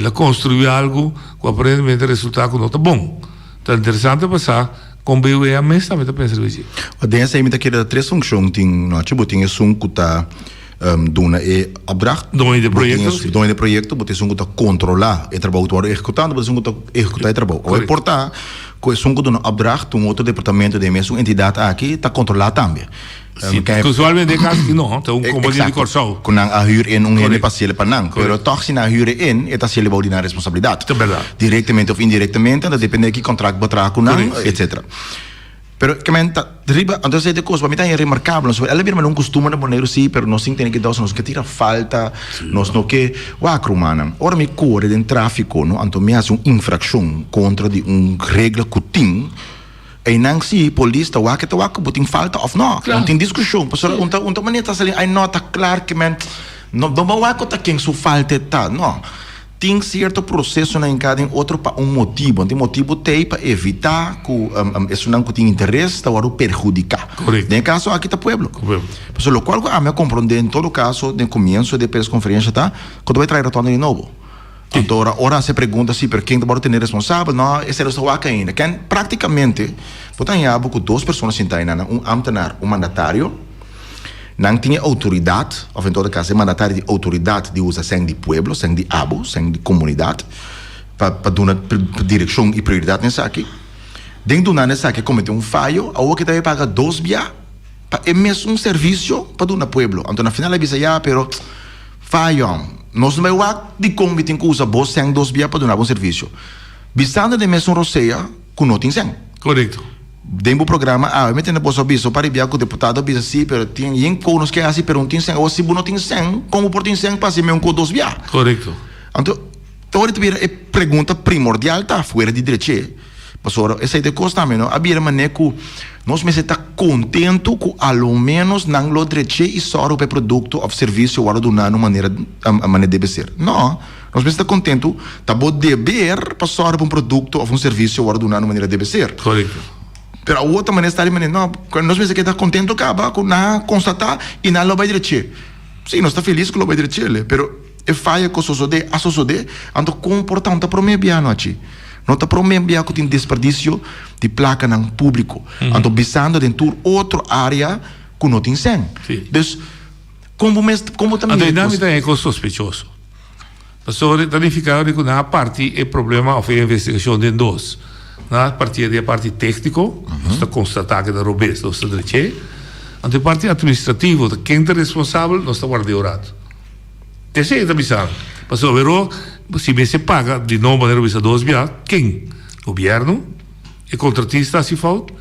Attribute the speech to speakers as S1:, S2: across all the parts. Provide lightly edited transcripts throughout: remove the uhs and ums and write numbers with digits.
S1: El a construi algo cu aparentemente a resulta cu no ta bon. Ta interesante pa sa con BWA mes tambe ta pensa riba esey.
S2: Den esey mi ta kere ta tres funcion tin nochi. Bo tin esun cu ta duna e opdracht.
S1: Doño di e proyecto.
S2: Doño di e proyecto. Bo tin esun cu ta controla e trabou cu ta wordo ehecuta. Bo tin esun cu ta ehecuta e trabou. Awe por ta cu esun cu duna opdracht un otro departamento den e mesun entidad aki ta controla tambe.
S1: Si, usualmente e caso aki no, ta un compania di Corsou.
S2: Cu nan a huur in un hende pa haciele pa nan. Pero toch si nan a huur e in, e ta haciele bou di nan responsabilidad.
S1: Ta berdad.
S2: Directamente of indirectamente, ta depende ki contract bo traha cu nan, etcetera. Pero ke men ta riba, anto esei ta e cos, pa mi ta remarcabel, nos el a bira manera un costumber na Boneiru, si, pero nos tin tene cuidado, nos no ke tira falta, nos no ke, wak rumannan, ora mi core den trafico, no, anto mi haci un infraccion contra di un regla cu tin, Einan si polis ta wak e ta wak ku bo tin falta òf nò. No tin diskushon pasobra un ta un ta manera ta sali ai nò ta klar ke men no no bo wak ku ta ken su falta e ta nò. Tin sierto prosesonan hinká den otro pa un motibu. Anto e motibu t'ei pa evitá ku esunnan ku tin interes ta wòrdu perhudiká. Den e kaso aki ta pueblo. Pasobra lokual ku ami a komprondé en todo kaso den komienso di e preskonferensha ta ku ta bai trae rotonda di nobo. Anto ora ora hasi e pregunta si, pero ken ta wòrdu tene responsabel? No, esei nos ta wak ainda. Ken praktikamente bo ta haña bo ku dos persona sinta einan, un ámtenar, un mandatario. Nan tin e outoridat, òf en todo kaso e mandatario tin outoridat di usa sèn di pueblo, sèn di abo, sèn di komunidat, pa pa duna direkshon i prioridat na esaki. Den duna na esaki a kometé un fayo, awor ke ta bai paga dos bia pa e mesun servisio pa duna pueblo. Anto na final a bisa ya, pero. Fayon, nos no bai wak dikon mi tin ku usa bo sèn dos bia pa duna bo un servisio. Bisando den mesun rosea ku no tin sèn.
S1: Korekto.
S2: Den bo programa awe mi tende boso a bisa un par di bia ku deputado a bisa si pero tin yen kou nos ke hasi pero no tin sèn. Awor si bo no tin sèn kon bo por tin sèn pa hasi meun kou dos bia?
S1: Korekto.
S2: Anto ta ora ta bira e pregunta primordial ta fuera di dreche. Pasobra esei ta e kos tambe, no? A bira manera ku nos mester ta kontentu ku a lo ménos nan lo drech'é i sòru pa e produkto òf servisio wòrdu duná na un manera manera debe ser. No, nos mester ta kontentu, ta bo deber pa sòru pa un produkto òf un servisio wòrdu duná na un manera debe ser.
S1: Korekto.
S2: Pero awor ta manera sta di manera, no, nos mester keda kontentu kaba ku nan a konstatá i nan lo bai drech'é. Sí, nos ta felis ku lo bai drech'é, pero. E faya ku sosodé a sosodé, anto kon por ta un ta promé bia anochi? No ta promé bia ku tin desperdisio di plakanan públiko, anto bisando den tur otro área ku no tin sèn. Dus, kon bo mes, kon bo ta
S1: mira e kos? Anto einan mi ta haña e kos sospechoso. Pasobra ta nifiká di ku nan a parti e problema òf e investigashon den dos. Nan a partié di e parti tékniko, nos ta konstatá ku ta robes, nos ta drech'é. Anto e parti atministrativo, ta ken ta responsabel, nos ta ward'é un rato. Esei e ta bisa. Pasobra awero si mester paga di nobo manera bo bisa dos bia, ken? Gobierno? E kontratista a hasi fout?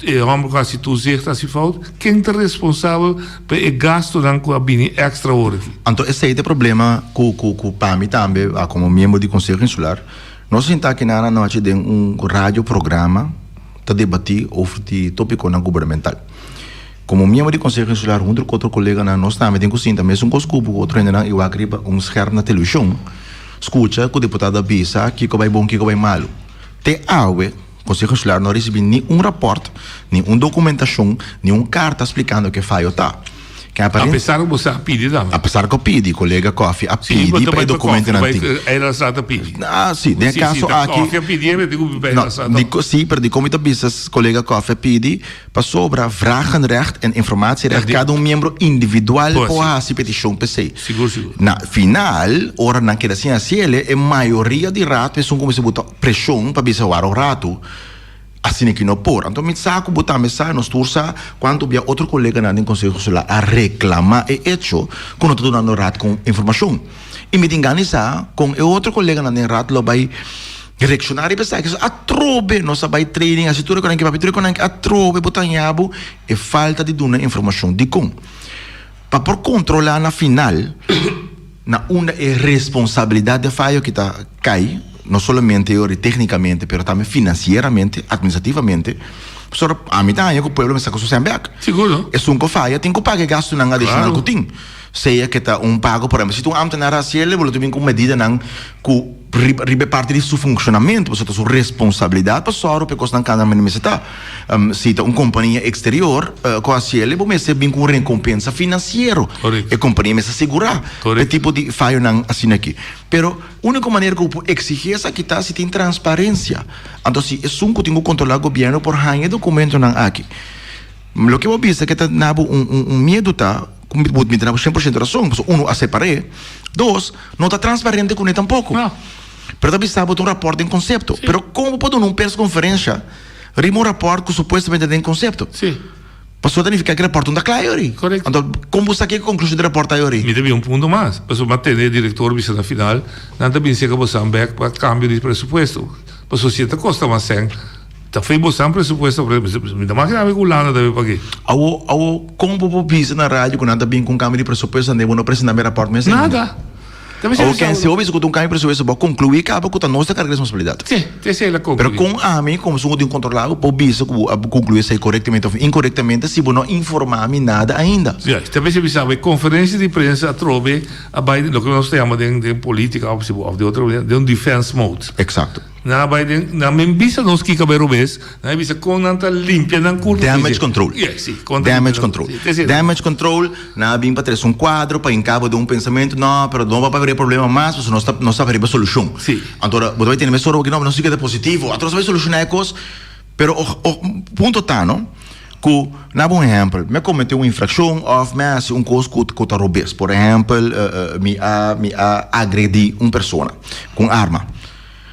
S1: E homber ku a hasi toezicht a hasi fout? Ken ta responsabel pa e gastonan ku a bini extra awor aki?
S2: Anto esei ta e problema ku ku ku pa mi tambe komo miembro di Konseho Insular. Nos a sinta aki nan anochi den un radio programa ta debati over di topikonan gubernamental. Komo miembro di Konseho Insular hunto ku otro koleganan nos tambe tin ku sinta mesun kos ku bo ku otro hendenan i wak riba un scherm na televishon skucha ku diputado a bisa kiko bai bon kiko bai malu. Te awe Konseho Insular no a risibí ni un rapòrt, ni un dokumentashon, ni un karta splikando ke fayo ta.
S1: A pesar ku bo sa a pidi tambe.
S2: A pesar ku a pidi, kolega Coffie a pidi pa e dokumentonan tin.
S1: Ah,
S2: si, den e kaso aki. No, si, pero dikon mi ta bisa kolega Coffie a pidi? Pasobra vragenrecht en informatierecht kada un miembro individual por hasi petishon p'esei. Na final, ora nan keda sin hasiel, e mayoria di raad esun kuminsá buta preshon pa bisa wara un ratu. Asina ki no por. Anto mi sa ku bo tambe sa, nos tur sa, kuantu bia otro koleganan den Konseho Insular a reklamá e echo ku no ta dunando raad kon informashon. I mi tin gana di sa kon e otro koleganan den raad lo bai reakshoná riba esaki. So atrobe nos a bai training, hasi tur e konan ki papia tur e konan ki atrobe bo ta haña bo e falta di duna informashon. Dikon? Pa por kontrolá na final na unda e responsabilidat de fayo ki ta kai, no solamente yori téknikamente pero tambe finansieramente, atministrativamente, pasobra ami ta haña ku pueblo mester ku su sèn bèk.
S1: Sigur.
S2: Esun ku faya tin ku paga e gastunan adishonal ku tin. Sea ku ta un pago, por ehempel, si ta un ambtenaar hasiel, bo lo tin bin ku medidanan ku riba riba e parti di su funshonamentu, pasobra ta su responsabilidat pa sòru pa e kosnan kanda manera mester ta. Si ta un kompania eksterior ku hasiel, bo mester bin ku un rekompensa finansiero. E kompania mester sigurá e tipo di fayonan asina aki. Pero úniko manera ku bo por eksigí esaki ta si tin transparensia. Anto si esun ku tin ku kontrolá gobièrnu por haña e dokumentonan aki. Loke bo bisa ke ta na bo un un miedu ta ku bo mi ta na bo 100% rason pasobra uno a separ'é, dos no ta transparente kuné tampoko. Pero ta bisa bo ta un rapòrt den konsepto. Pero kon bo por duna un perskonferensha riba un rapòrt ku supuestamente ta den konsepto? Pasobra ta nifiká ku e rapòrt no ta kla ayori. Anto kon bo sa ke konklushon di rapòrt ta ayori?
S1: Mi ta bin un punto mas, pasobra mi a tende e direktor bisa na final, nan ta bin seka bosan bèk pa kambio di presupuesto. Pasobra si e ta kosta mas sèn. Ta fei bo san presupuesto mi ta makina mi ku Hulanda ta bin paki.
S2: Awo awo kon bo por bisa na radio ku nan ta bin ku un kambio di presupuesto ande bo no presenta mi raport mes ainda?
S1: Nada.
S2: Awo ken si bo bisa ku ta un kambio di presupuesto bo a konkluí kaba ku ta nos ta karga responsabilidat.
S1: Si, te esei el a konkluí.
S2: Pero kon ami komo esun ku tin kontrolá bo por bisa ku bo a konkluí esei korektamente òf inkorektamente si bo no informá mi nada ainda?
S1: Juist, ta bisa bisa bo e konferensia di prensa atrobe a bai loke nos ta yama den den politika òf si bo òf di otro manera den un defense mode.
S2: Eksakto.
S1: Nan a bai den, nan men bisa nos kiko a bai robes, nan a bisa kon nan ta limpia nan kurpa.
S2: Damage control.
S1: Yes, si, kon ta
S2: Damage control.
S1: Si,
S2: Damage control, nan a bin pa trese un kuadro pa hinkabo den un pensamentu, no, pero no pa habri e problema mas, pasobra nos ta, nos ta riba solushon.
S1: Si.
S2: Anto ora bo ta bai tene mesora bo ki no, nos tin keda positivo, anto nos ta bai solushoná e kos, pero o, o, punto ta no, ku, na bo un ehèmpel, mi a kometé un infrakshon òf mi a hasi un kos ku, ku ta robes, por ehèmpel, mi a, mi a agredí un persona ku un arma.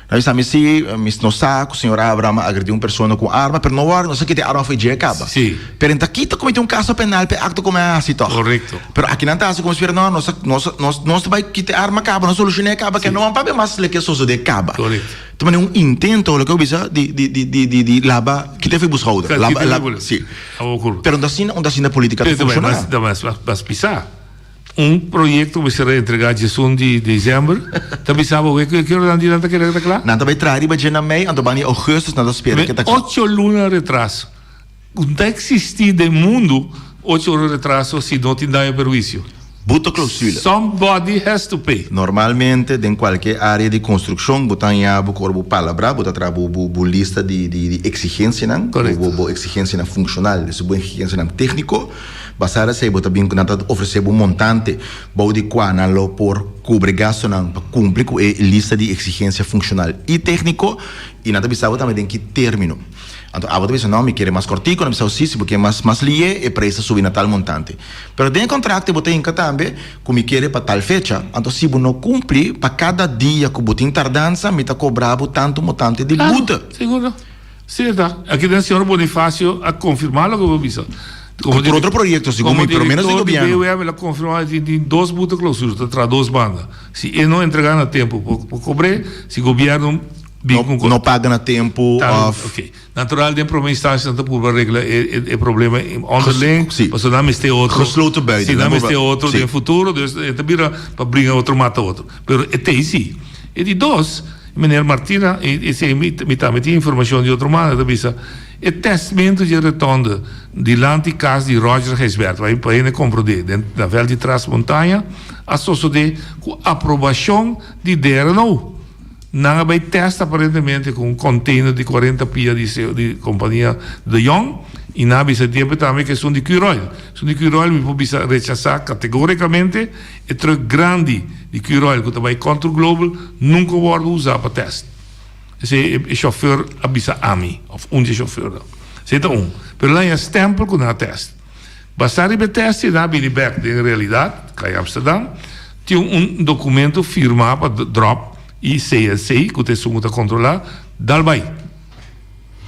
S2: Nan bisa mi si, mi no sa ku señor Abraham a agredí un persona ku un arma, pero no wòri, nos a kita e arma for dje kaba.
S1: Sí.
S2: Pero en ta kita kometí un kaso penal pa e akto ku mi a hasi tòg.
S1: Korekto.
S2: Pero aki nan ta hasi komo si fuera no, nos a, nos a, nos, nos ta bai kita e arma kaba, nos solushoná e kaba, ke no wan papia mas loke a sosodé kaba.
S1: Korekto.
S2: Ta manera un intento, loke bo bisa, di, di, di, di, di, di laba, kita e for bo schouder.
S1: Laba,
S2: Laba, laba, si.
S1: Awor ku.
S2: Pero no ta asina, no ta asina polítika ta funshoná.
S1: Mas, mas, mas pisá. Un proyecto mester a entrega djesun di december, ta bisa bo wek ki ora nan di nan ta kere ta kla?
S2: Nan ta bai traha riba dje na mei, anto bani augustus nan ta spera ke ta kla.
S1: Ocho luna retraso. No ta existi den mundo ocho ora retraso si no tin daño perhuicio.
S2: Boete clausule.
S1: Somebody has to pay.
S2: Normalmente den kualke área di konstrukshon bo ta haña bo ku ora bo palabrá bo ta traha bo bo lista di di eksigensianan, bo bo eksigensianan funshonal, es bo eksigensianan tékniko. Basá esei bo ta bin ku nan ta ofresé bo un montante bou di kua nan lo por kubri gastunan pa kumpli ku e lista di eksigensia funshonal i tékniko i nan ta bisa bo tambe den ki término. Anto abo ta bisa no mi kere mas kòrtiku, nan ta bisa bo si, si bo ke mas mas lié e preis ta subi na tal montante. Pero den e kontrakto bo ta hinka tambe ku mi kere pa tal fecha, anto si bo no kumpli pa kada dia ku bo tin tardansa mi ta kobra bo tantu montante di bute.
S1: Claro, seguro. Sí, e ta. Aki den señor Bonifacio a confirma loke bo bisa.
S2: Como por otro proyecto, segun mi, pero menos di gobierno.
S1: Como director di BOM el a confirma di tin dos boete clausura, ta traha dos banda. Si e no entrega na tempo, por cobr'é, si gobierno bin cu.
S2: No paga na tempo of.
S1: Ok. Natural den prome instancia nan ta purba regla e problema onderling, pasobra nan mester otro.
S2: Gesloten buiten.
S1: Si, nan mester otro den futuro, dus e ta bira pa bringa otro mata otro. Pero e ta ei si. E di dos. Meneer Martina, i esei mi mi tambe tin informashon di otro manda, ta bisa e testmentu dje retonde dilanti kas di Roger Gijsbert, pa pa hende komprondé, den na vèlt di Tras Montaña, a sosodé ku aprobashon di DRNO. Nan a bai tèst aparentemente ku un kònteiner di kuarenta pia di di kompania De Jong i nan a bisa tempu tambe ku esun di Curoil. Esun di Curoil mi por bisa rechasá kategórikamente. E truck grandi di Curoil cu ta bay Contour Global nunca wordo usa pa test. Esey e chauffeur a bisa ami, of un di e chauffeurnan. Esey ta un. Pero nan ya stempel cu nan a test. Basa riba e test y nan a bini bek den realidad, Cai Amsterdam, tin un documento firma pa Drop y CNC, cu ta esun cu ta controla, dal bay.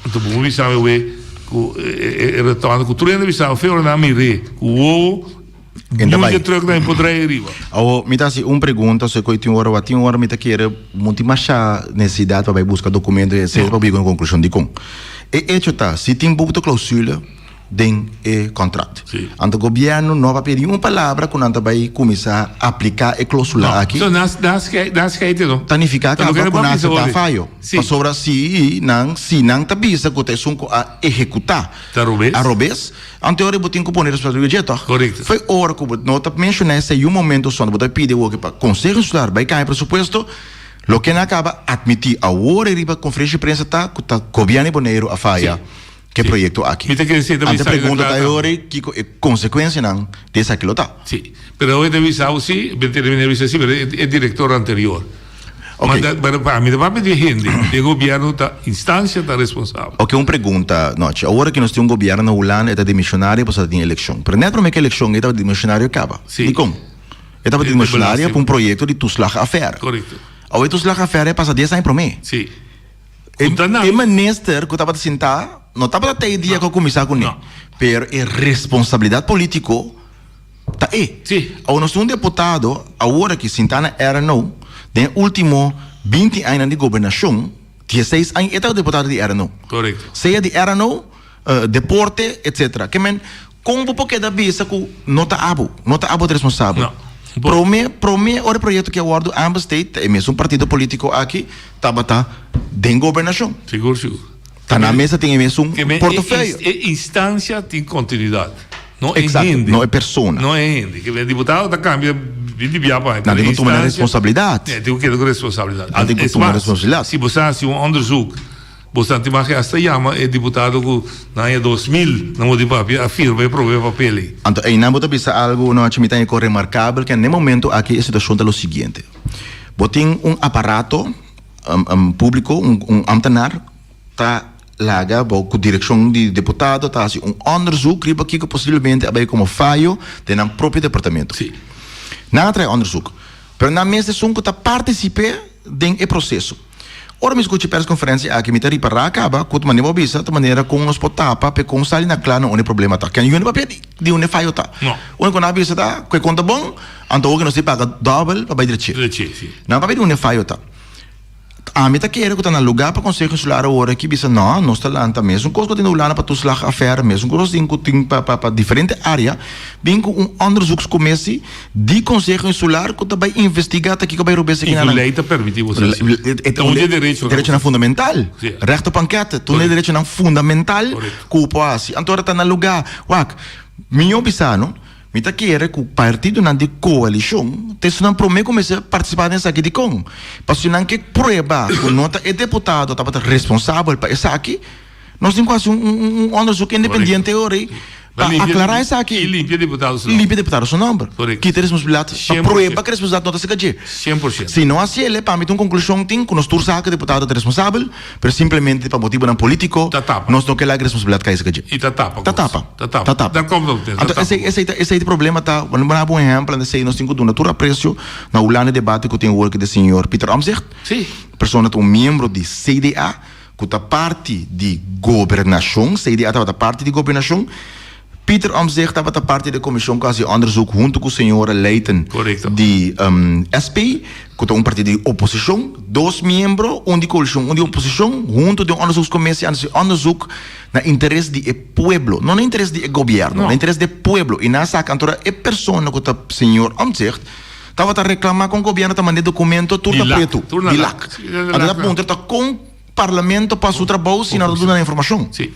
S1: Anto bo por bisa mi awe cu e retorno cu tur hende a bisa, fe ora nan a mir'é cu wowo,
S2: En ta
S1: Niun
S2: bai.
S1: dje truck nan por draai riba.
S2: Awo, mi ta hasi un pregunta, so ku tin ora, tin ora mi ta kere no tin masha nesesidat pa bai buska dokumento i etcetera pa bo yega un konklushon. Dikon? E echo ta, si tin boete klausule, den e contract.
S1: Sí.
S2: Anto gobierno no a papia ni un palabra cu nan ta bay cuminsa aplica e clausula aki.
S1: So nan nan schei nan scheite no.
S2: Ta nifica
S1: Ta
S2: caba
S1: loke
S2: cu nan
S1: nan bisa
S2: acepta
S1: hopi.
S2: fayo.
S1: Sí.
S2: Pasobra si nan si nan ta bisa cu ta esun cu a ehecuta
S1: Ta robes.
S2: a robes, anto e ora bo tin cu pone responsabilidad dje toch?
S1: Correcto.
S2: Fo'i ora cu bo no ta menciona esey un momento so, bo ta pidi awoki pa Conseho Insular bay cambia presupuesto, Loke nan a kaba atmití awor e riba konferensha di prensa ta ku ta gobièrnu di Boneiru a faya ku e proyekto aki.
S1: Mi ta kere si e ta
S2: Ante
S1: bisa
S2: pregunta ta e
S1: kla
S2: ora ei kiko e konsekuensianan di esaki lo ta.
S1: Sí, pero awe ta bisa bo sí, mi ta terminá bisa sí, pero e direktor anterior.
S2: Ok.
S1: Pero pa mi ta papia di hende, di e gobièrnu ta instansia ta responsabel.
S2: Ok, un pregunta, Nochi. Awor aki nos tin un gobièrnu na Hulanda e ta demisionario pasobra ta tin elekshon. Pero nèt promé ku elekshon e tabata demisionario kaba.
S1: Sí.
S2: Dikon? E tabata dimisionario pa un proyecto di toeslagaffaire.
S1: Correcto.
S2: Awe toeslagaffaire a pasa dies aña prome.
S1: Sí.
S2: E,
S1: Cu ta nan.
S2: e minister cu tabata sinta no tabata te e dia cu a cuminsa cune.
S1: No.
S2: Pero e responsabilidad politico ta e.
S1: Sí.
S2: Awe nos tin un deputado awor aki sinta na RNO den e ultimo binti añanan di gobernacion, dieseis aña e tabata deputado di RNO.
S1: Correcto.
S2: Sea di RNO, deporte, etcetera. Ke men Kon bo por keda bisa ku no ta abo, no ta abo ta responsabel?
S1: No.
S2: Prome, prome ora e proyekto ki a wòrdu aanbesteed, ta e mesun partido polítiko aki tabata den gobernashon.
S1: Sigur, sigur.
S2: Ta nan mes a tin e mesun
S1: Ke men e
S2: portofeuille.
S1: e instansia tin kontinuidat, no e
S2: Eksakto,
S1: hende.
S2: no e persona.
S1: No e hende. Ke men diputado ta kambia binti bia pa
S2: Nan tin ku tuma nan responsabilidat.
S1: Nan tin ku keda ku responsabilidat.
S2: Nan tin ku
S1: Es
S2: tuma
S1: mas,
S2: responsabilidat.
S1: si bo sa hasi un onderzoek Bo ta imagina hasta yama e diputado ku na aña 2000 na modo di papia a firma e prome papel ei.
S2: Anto einan bo ta bisa algu no hachi mi ta e ko remarkabel ke n'e momento aki e situashon ta lo siguiente. Bo tin un aparato públiko un un ambtenaar ta laga bo ku direkshon di diputado ta hasi un onderzoek riba kiko posiblemente a bai komo fayo den nan propio departamento.
S1: Sí.
S2: Nan a traha e onderzoek pero nan mes esun ku ta partisip'é den e proseso. Ora mi skucha e perskonferensia aki mi ta ripará kaba ku ta manera bo a bisa ta manera kon nos por tapa p'e kon sali na kla na unda e problema ta. Ken yunda papia di unda e fayo ta.
S1: No.
S2: Unda ku nan a bisa ta ku e kon ta bon anto oki nos tin paga dòbel pa bai drechi.
S1: Drechi, si.
S2: Nan papia di unda e fayo ta. Ami ta kere ku ta na lugá pa Konseho Insular awor aki bisa no nos ta lanta mesun kos ku tin na Hulanda pa toeslagaffaire mesun kos tin ku tin pa pa pa diferente área bin ku un onderzoekscommissie Di Konseho Insular ku ta bai investigá ta kiko bai robes
S1: I
S2: akinan.
S1: ku lei ta permití bo hasi. Ta un di e derechonan.
S2: Derechonan fundamental.
S1: Sí.
S2: Recht op enquête. Ta un di e derechonan fundamental
S1: Korekto.
S2: ku bo por hasi. Anto ora ta na lugá. Wak, mi yo bisa no, mi ta kere ku partidonan di koalishon ta esunnan promé ku mester partisipá den esaki. Dikon? Pasobra nan ke prueba ku no ta e deputado tabata responsabel pa esaki. Nos tin ku hasi un onderzoek independiente ora ei pa aklará esaki.
S1: I limpia diputado su nomber.
S2: Limpia diputado su nomber.
S1: Korekto.
S2: Kita responsabilidat pa prueba ku e responsabilidat no ta serka dje.
S1: 100%.
S2: Si no hasi el, pa mi ta un konklushon tin ku nos tur sa ku e diputado ta responsabel, pero simplemente pa motibunan polítiko
S1: Ta tapa.
S2: nos no ke laga e responsabilidat kai serka dje.
S1: I ta tapa
S2: Ta
S1: kos.
S2: tapa.
S1: Ta tapa.
S2: Ta tapa.
S1: Daar komt op neer, ta
S2: Anto
S1: tapa
S2: esei
S1: kos.
S2: esei ta esei ta problema ta, bo a un ehèmpel, esei nos tin ku duna tur apresio na Hulanda e debate ku tin awor ku di señor Pieter Omtzigt.
S1: Si.
S2: Persona ta un miembro di CDA. ku ta parti di gobernashon, CDA tabata parti di gobernashon, Pieter Omtzigt tabata parti di e komishon ku hasi onderzoek huntu ku señora Leijten di SP, ku ta un partido di oposishon, dos miembro, un di koalishon, un di oposishon, huntu den un onderzoekskommissie a hasi onderzoek na interes di e pueblo, no na interes di e gobièrnu, na interes di e pueblo, i nan a saka anto e persona ku ta señor Omtzigt tabata reklamá kon gobièrnu ta manda e dokumento tur ta pretu, di lak. Anto ta puntra ta kon. Parlamento pa su trabou si nan ta duna nan informashon.
S1: Sí.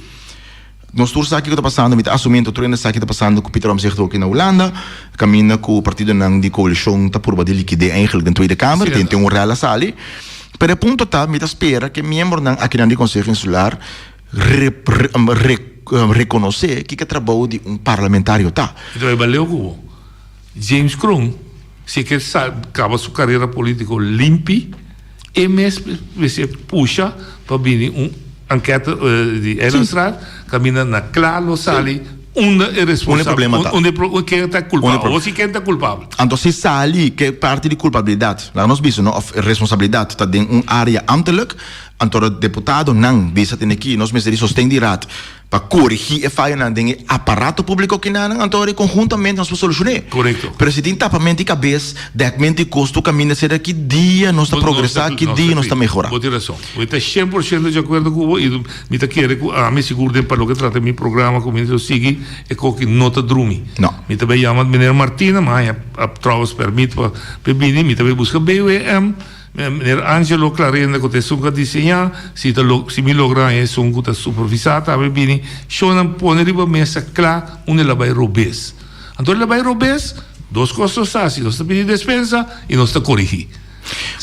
S2: Nos tur sa kiko ta pasando, mi ta asumiendo tur hende sa kiko ta pasando ku Pieter Omtzigt hoki na Hulanda, kaminda ku partidonan di koalishon ta purba di likid'é eigenlijk den Tweede Kamer, tin tin un rel a sali. Pero e punto ta, mi ta spera ku e miembronan akinan di Konseho Insular re re rekonosé kiko e trabou di un parlamentario ta.
S1: Mi ta bai baleu ku bo. James Kroon, si e ke sa kaba su karera politiko limpi, E mes mester pusha pa bini un anketa di Eilandsraad kaminda na kla lo sali unda e responsabel, unda e ken ta kulpabel o si ken ta kulpabel.
S2: Anto si sali ke parti di kulpabilidat, laga nos bisa no, of responsabilidat ta den un area ambtelijk. Anto deputadonan bisa tene ki nos mester di sosten di Raad pa korigí e fayonan den e aparato públiko kinanan, anto ora konhuntamente nos por solushoné.
S1: Korekto.
S2: Pero si tin tapamento di kabes, dèkmento di kos tur kaminda sera ki dia nos ta progresá, ki dia nos ta mehorá.
S1: Bo tin rason. Mi ta 100% di akuerdo ku bo i mi ta kere ku ami sigur den pa loke trata mi programa ku mi lo sigui e koki no ta drumi.
S2: No.
S1: Mi ta bai yama meneer Martina, mi a haña trouwens permit pa bini, mi ta bai buska BWM. Meneer Angelo Clarenda ku ta esun ku a diseñá, si ta lo si mi logra haña esun ku ta supervisá tambe bini, shownan pone riba mesa kla unda el a bai robes. Anto el a bai robes, dos kos nos ta hasi, nos ta pidi despensa i nos ta korigí.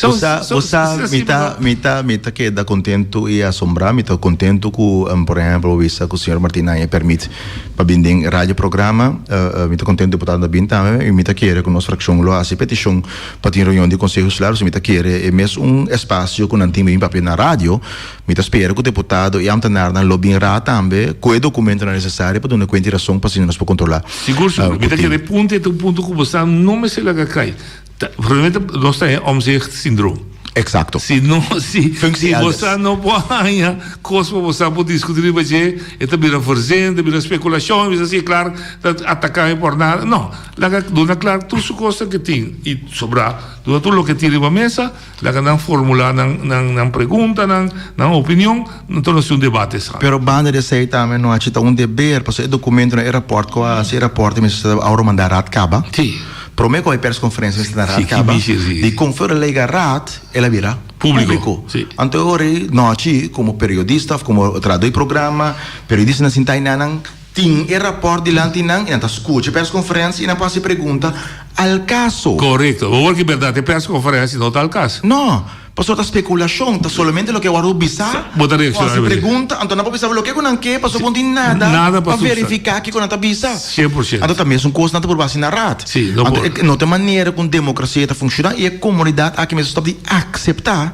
S2: Bo sa, bo sa, mi ta, mi ta, mi ta keda kontentu i asombrá. Mi ta kontentu ku, por ehèmpel, bo bisa ku señor Martina haña pèrmit pa bin den radio programa. Mi ta kontentu diputado ta bin tambe i mi ta kere ku nos frakshon lo hasi petishon Pa tin reunion di Konseho Insular mi ta kere e mes un espasio ku nan tin bin papia na radio. Mi ta spera ku deputado i amtenarnan lo bin ra tambe ku e dokumentonan nesesario pa duna kuenta i rason pa asina nos por kontrolá.
S1: Sigur sigur. Mi ta kere e punto e ta un punto ku bo sa no mester laga kai. Ta realmente nos ta e omzicht syndroom.
S2: Eksakto.
S1: Si no si si bo sa no por haña kos pa bo sa por diskuti riba dje e ta bira verzin, ta bira spekulashon, bisa si Clark ta ataka mi por nada. No. Laga duna Clark tur su kosnan ke tin i sobrá duna tur loke tin riba mesa, laga nan formulá nan nan nan preguntanan, nan opinion, anto nos tin un debate sano.
S2: Pero banda di esei tambe no haci ta un deber, pasobra e documentonan, e raport cu a haci, e raport mester ta awor manda Raad caba.
S1: Sí.
S2: Prome cu e persconferencia mester ta na Raad caba.
S1: Sí, sí.
S2: Di conforme ley ga Raad, el a bira
S1: Publico.
S2: publico.
S1: Sí.
S2: Anto e ora ei no haci como periodista of como trahador di programa, periodistanan sinta enanan, Tin e rapòrt dilanti nan i nan ta skucha e pèrskonferensia i nan por hasi pregunta al kaso.
S1: Korekto. Bo wor ki bèrdat e pèrskonferensia no ta al kaso.
S2: No, pasobra ta spekulashon, ta solamente loke a wòrdu bisá.
S1: Bo ta reakshoná
S2: Por hasi pregunta, anto nan por bisa bo loke ku nan ke pasobra bo no tin nada pa verifiká kiko nan ta bisa.
S1: 100%.
S2: Anto ta mesun kos nan ta purba hasi na raad.
S1: Sí, no por.
S2: Anto no ta e manera ku un demokrasia ta funshoná i e komunidat aki mester stòp di akseptá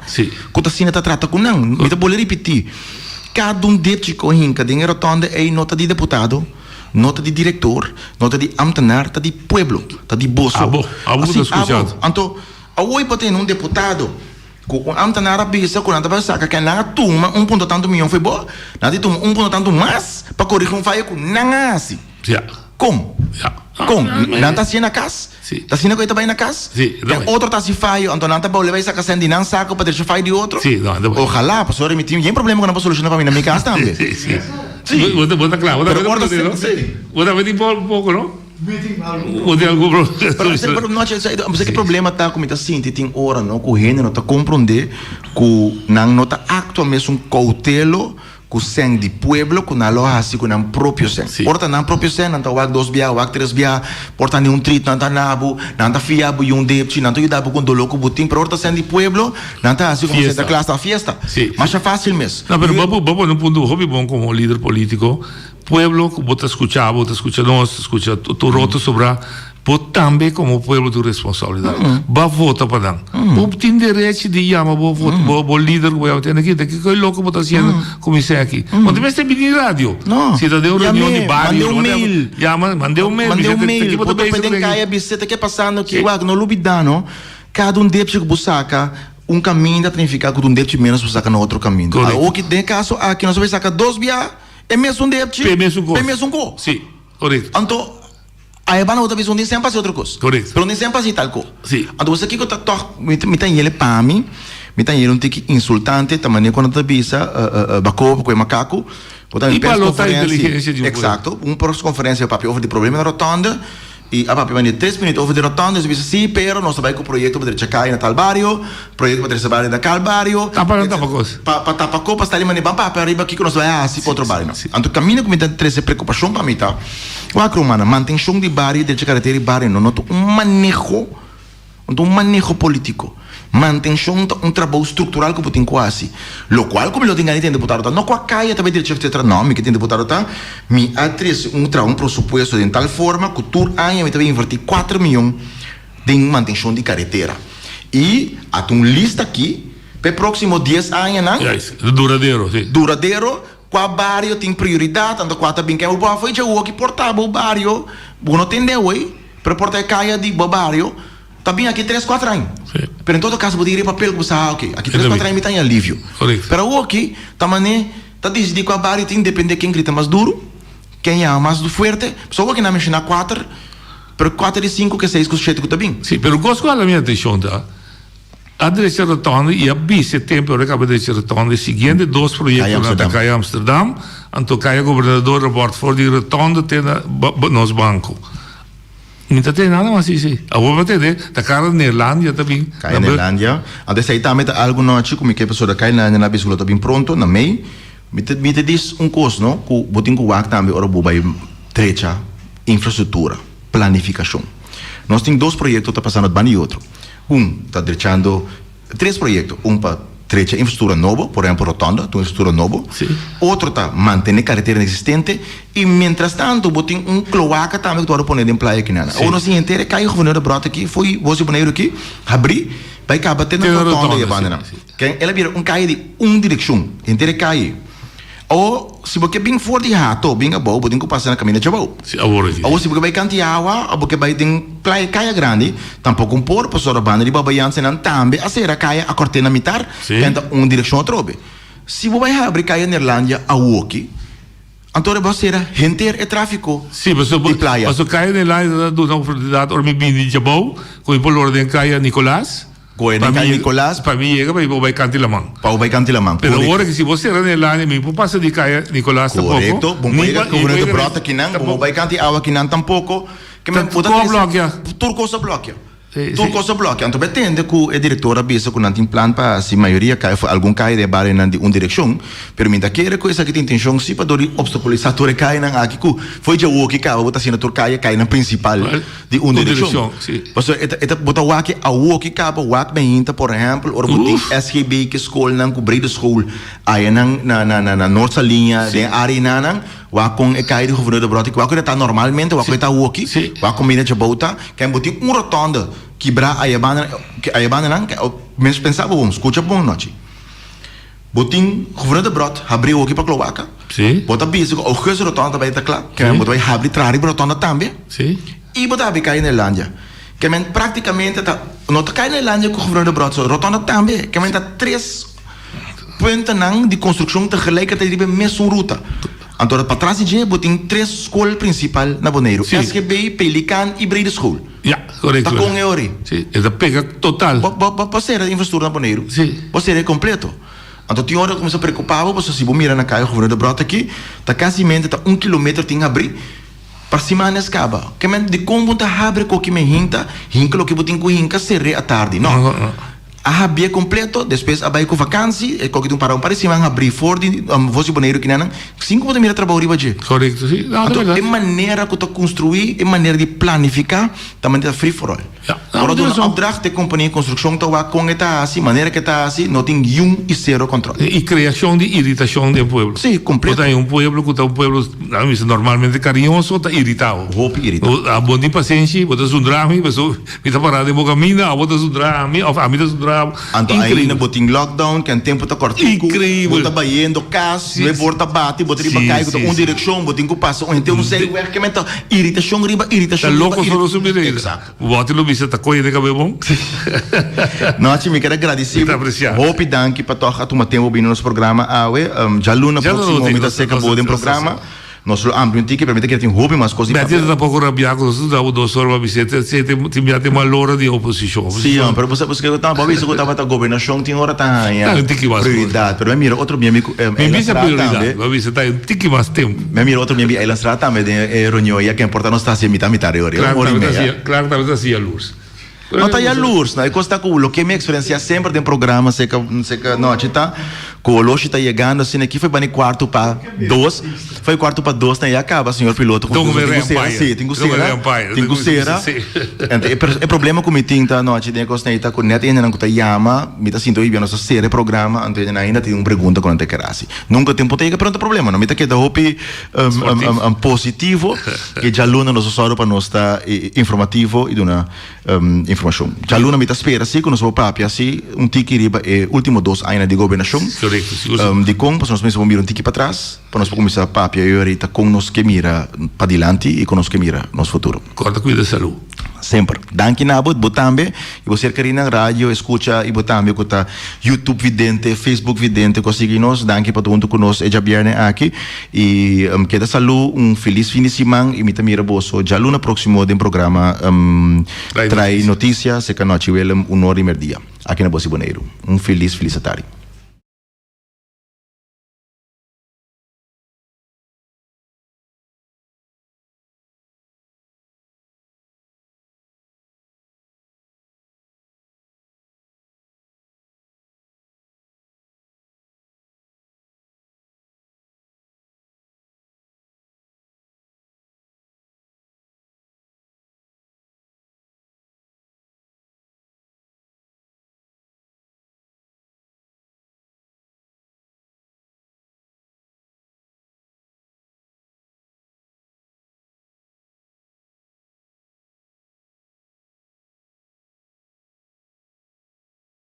S2: ku ta asina ta trata ku nan. Mi ta bolbe ripití. Kada un depchi ku hinka den e rotonde ei no ta di deputado, no ta di direktor, no ta di amtenar, ta di pueblo, ta di boso.
S1: Abo, abo ku ta skucha.
S2: Abo. Anto, awor por tene un deputado ku un amtenar a bisa ku nan ta bai saka ke nan a tuma un punto tantu miyon fo'i bo, nan a tuma un punto tantu mas pa korigi un fayo ku nan a hasi.
S1: Ya.
S2: Kon?
S1: Ya.
S2: Kon? Nan ta hasié na kas?
S1: Sí.
S2: Ta asina ku e ta bai na kas?
S1: Sí, e ta
S2: E
S1: bai.
S2: otro ta hasi fayo, anto nan ta bolbe bai saka sèn di nan sako pa drecha fayo di otro?
S1: Sí, no, e ta bai.
S2: Ojalá, pasobra mi tin yen problema ku nan por solushoná pa mi na mi kas tambe.
S1: Sí, sí.
S2: Sí.
S1: Bo ta, bo ta kla, bo ta
S2: Pero ora ta
S1: no?
S2: sí.
S1: Bo ta tin poko, no?
S3: Mi tin algun
S1: Bo tin algun problema.
S2: Pero, pero no, che, sa ki problema ta ku mi ta sinti tin ora, no, ku hende no ta komprondé ku nan no ta aktua mesun koutelo Ku sèn di pueblo ku nan lo hasi ku nan propio sèn.
S1: Sí.
S2: Por ta nan propio sèn, nan ta wak dos bia, wak tres bia, por ta ni un trit nan ta na bo, nan ta fia bo i un depchi, nan ta yuda bo ku un doló ku bo tin, pero ora ta sèn di pueblo, nan ta hasi komo
S1: Fiesta.
S2: sèn ta klas ta fiesta.
S1: Sí.
S2: Masha fásil mes.
S1: No, pero bo bo pone un punto hopi bon komo lider polítiko. Pueblo ku bo ta skucha bo, ta skucha nos, ta skucha tur otro sobrá. Bo tambe komo pueblo tin responsabilidat. Ba vota pa nan. Bo tin derechi di yama bo vot bo bo lider ku bo yama tende aki, ta kiko e loko bo ta hasiendo ku mi sèn aki. Bo ta mester bini radio.
S2: No.
S1: Si ta den un reunion di
S2: Yam'é,
S1: bario,
S2: mand'é un mail.
S1: Yama, mand'é un mail.
S2: Mand'é un
S1: Bisa,
S2: mail.
S1: Ki bo
S2: Bo
S1: ta
S2: ta
S1: bezig
S2: p'e den
S1: ku
S2: kaya bis'é ta ke pasando aki. Wak, no lubidá no, kada un depchi ku bo saka un kaminda ta nifiká ku ta un depchi ménos bo saka na otro kaminda.
S1: Korekto.
S2: Awor ki den e kaso aki nos a bai saka dos bia e mesun depchi
S1: P'e mesun kos.
S2: p'e mesun kos.
S1: Si, korekto.
S2: Anto. Ae banda bo ta bisa un tin semper hasi otro kos.
S1: Correcto.
S2: Pero un tin semper hasi tal ko.
S1: Si.
S2: Anto bo sa kiko ta tòg mi ta mi ta yele pa mi, mi ta yele un tiki insultante ta manera ku nan ta bisa bakobo ku e makaku. Bo ta
S1: I
S2: un
S1: pa lo ta
S2: persconferencia.
S1: inteligencia di un pueblo.
S2: Exacto. Un persconferencia papia over di problema na rotonde i a papia manera tres minuut over di rotonde i su bisa si pero nos ta bai ku proyecto pa drecha kaya na tal bario, proyecto pa drecha bario na kal bario.
S1: Tapa nan tapa kos.
S2: Pa pa tapa ko pa sta di manera ban papia ariba kiko nos ta bai hasi pa otro bario.
S1: Si.
S2: Anto kaminda ku mi ta trese preokupashon pa mi ta. Wak rumannan, mantenshon di bario i derecho karetera di bario no ta un maneho, no ta un maneho politiko. Mantenshon ta un trabou struktural ku bo tin ku hasi. Lokual ku mi lo tin gana di tende deputado ta no kua kaya ta bai derecho etcetera, no, mi ke tende deputado ta mi a trese un traha un presupuesto den tal forma ku tur aña mi ta bai inverti kuater miyon den mantenshon di karetera. I a ta un lista aki pa e próksimo dies añanan.
S1: Juist, duradero, si.
S2: Duradero. Kua bario tin prioridat, anto kua ta bin kèn bo por afo i dje woki por ta bo bario, bo no tende awey, pero por ta e kaya di bo bario. Ta bin aki tres kuater aña. Pero en todo kaso bo tin riba papel ku bo sa, ah oke, aki tres kuater aña mi ta haña alivio. Pero awoki ta manera ta disidí kua bario tin depende ken grita mas duru, ken yama mas fuerte. Pasobra awoki nan a menshoná kuater, pero kuater di sinku ke seis ku shete ku ta bin.
S1: Sí, pero kos ku hala mi atenshon ta, a drecha rotonde i a bisa e tempu ora kaba drecha rotonde e siguiente dos proyektonan ta Kaya Amsterdam anto Kaya Gobernador Robert for di rotonde te na nos banko. Mi ta tende nada mas esei. Awor mi a tende ta kara Neerlandia ta bin.
S2: Kaya Neerlandia. Anto esei tambe ta algu nochi ku mi ke pasobra Kaya Neerlandia na bisa ku lo ta bin pronto na mei. Mi ta mi ta dis un kos no ku bo tin ku wak tambe ora bo bai drecha infrastruktura, planifikashon. Nos tin dos proyekto ta pasando banda di otro. Un ta drechando tres proyekto, un pa drecha infrastruktura nobo, por ehempel rotonda ta un infrastruktura nobo, otro ta mantene kareteranan eksistente i mientras tanto bo tin un kloaka tambe ku ta wòrdu pone den playa kinan. Awor nos tin henter e kaya Gouverneur Debrot aki fo'i Bos di Boneiru aki habrí bai kaba te na rotonda e bandanan. Ken el a bira un kaya di un direkshon henter e kaya. Awor si bo ke bin for di Hato bin abou bo tin ku pasa na kaminda djabou. Awor si bo ke bai kanti awa òf bo ke bai den playa Kaya Grandi tampoko un por pasobra banda di Babayansenan tambe a sera kaya a kòrt'é na mitar ken ta un direkshon atrobe. Si bo bai habri Kaya Neerlandia awoki anto bo a sera henter e tráfiko di playa.
S1: Si pasobra Kaya Neerlandia ta duna oportunidat ora mi bini di djabou ku mi por lora den Kaya Nicolas.
S2: Goe den Kaya Nicolas.
S1: Pa mi yega pa mi por bai kanti laman.
S2: Pa bo bai kanti laman,
S1: Pero ora ki si bo sera na e lane mi por pasa di Kaya Nicolas tampoco.
S2: Korekto, bo por yega Gouverneur Debrot akinan, bo por bai kanti awa akinan tampoco.
S1: Ke men bo ta trese. Tur blòkia.
S2: Tur kos a blòkia. Tur kos a blòkia. Anto bo a tende ku e direktor a bisa ku nan tin plan pa hasi mayoria kaya for algun kaya den e barionan di un direkshon. Pero mi ta kere ku esaki tin intenshon si pa dor di obstakulisá tur e kayanan aki ku fo'i djawoki kaba bo ta haciendo tur kaya kayanan prinsipal. Di un direkshon. Pasobra e ta, e ta, bo ta wak e awo ki kaba wak mainta, por ehèmpel, ora bo tin SGB ke skolnan ku brede school ayanan na na na na Noord Saliña, den e área einanan, wak kon e kaya di Gouverneur Debrot wak ku e ta normalmente, wak ku e ta awoki, wak kon bini djabou ta, ken bo tin un rotonde kibrá ayabanda, ayabandanan, mes pensa bo bon, skucha bon nochi. Bo tin Gouverneur Debrot habri awoki pa Kloaka. Bo ta bisa ku augustus rotonda ta bai ta kla. Ke men bo ta bai habri traha riba rotonda tambe. I bo ta habri Kaya Neerlandia. Ke men praktikamente ta no ta Kaya Neerlandia ku Gouverneur Debrot so, rotonda tambe. Ke men ta tres puntonan di konstrukshon tegelijkertijd riba e mesun ruta. Anto patras di dje bo tin tres skol prinsipal na Boneiru, SGB, Pelikaan i Brede School.
S1: Ja, korekto.
S2: Ta kon e ori.
S1: Si, e ta pega total.
S2: Bo, bo, bo, bo sera infrastruktura na Boneiru.
S1: Si.
S2: Bo sera e kompleto. Anto tin ora kuminsá preokupá bo, pasobra si bo mira na Kaya Gouverneur Debrot aki, ta kasimente ta un kilometer tin habrí pa simanes kaba. Ke men, dikon bo ta habri koki men hinta, hinka loke bo tin ku hinka, ser'é atardi. No. A habié kompleto, despues a bai ku vakansi, e koki tin para un par di siman habrí for di Voz di Boneiru kinanan, sin ku bo ta mira trabou riba dje.
S1: Korekto, si. No, ta
S2: Anto
S1: bèrdat.
S2: e manera ku ta konstruí, e manera di planifiká, ta manera ta free for all.
S1: Ja, no,
S2: Ora
S1: bo tin
S2: duna
S1: rason.
S2: opdracht e kompania di konstrukshon ta wak kon e ta hasi, manera ku e ta hasi, no tin yun i sero kòntròl.
S1: I kreashon di iritashon den pueblo.
S2: Si, kompleto.
S1: Bo ta haña un pueblo ku ta un pueblo, nan a bisa normalmente kariñoso, ta iritá bo.
S2: Hopi iritá.
S1: Bo tin pasenshi, bo ta zundra mi, pasobra Mi ta pará den bo kaminda, abo ta zundra ami òf ami ta zundra abo.
S2: Anto ainda bo tin lockdown, ken tempu ta kòrtiku,
S1: Increíbel.
S2: bo ta bayendo kas, no e bor ta bati, bo ta riba kai ku ta un direkshon, bo tin ku pasa un henter un zijweg, ke men ta iritashon riba iritashon
S1: Ta
S2: riba
S1: loko solo su mirada.
S2: Exacto.
S1: Bo tin lo bisa ta koye den kab'e bon.
S2: Nochi, mi ker a gradisí
S1: Mi
S2: bo.
S1: ta apresiá.
S2: Hopi danki pa tòg a tuma tempu bini nos programa awe. Djaluna próksimo mi ta seka bo den programa. Nos lo amplia un tiki, pero mi ta kere tin hopi mas kos di
S1: Betty
S2: papia.
S1: ta tampoco rabia cu nos ta dabo dos ora pa bis'é te te tin bia tin mal ora di oposicion.
S2: Sí, pero bo sa bo sa bo bisa cu tabata gobernacion tin ora ta haña
S1: Ta un tiki mas
S2: prioridad, pero mi a mira otro bia mi cu
S1: Mi
S2: Eiland
S1: bisa
S2: Straat
S1: prioridad,
S2: tambe.
S1: mi a bisa ta un tiki mas tempo.
S2: Mi a mira otro bia mi Eiland Straat tambe den e reunion ya ken por ta nos ta hacia mitad mitad ora,
S1: Clark
S2: un ora y
S1: tambe ta
S2: media.
S1: hacia, Clark tambe ta hacia luz.
S2: No ta yalurs, no. E kos ta ku loke mi eksperensiá semper den programa seka seka nochi ta ku oloshi ta yegando asina aki foi bani kuartu pa dos, foi kuartu pa dos nan ya kaba señor piloto ku tin ku sera si, tin ku sera, tin ku sera. Ento e e problema ku mi tin ta anochi den e kos nei ta ku nèt e hendenan ku ta yama mi ta sinti oye bia nos ta sera e programa anto e hendenan ainda tin un pregunta ku nan ta kere hasi. Nunka tin por ta yega pero no ta problema no, mi ta keda hopi positivo e djaluna nos a sòru pa nos ta informativo i duna informashon. Djaluna mi ta spera si ku nos por papia si un tiki riba e ultimo dos añanan di gobernashon. Dikon? Pasobra nos mester por mira un tiki patras pa nos por kuminsá papia i ahorita kon nos ke mira padilanti i kon nos ke mira nos futuro.
S1: Kòrda kuida salú.
S2: Semper. Danki na bo, bo tambe, y bo ser kerí nan radio escucha y bo tambe cu ta YouTube vidente, Facebook vidente cu a sigui nos. Danki pa ta hunto cu nos e djabierne aki y keda salú, un feliz fin di siman y mi ta mira boso djaluna proximo den programa Trae Noticia, Seca Nochi Willem, un ora y merdia, aki na Bosi Boneiru. Un feliz, feliz atari.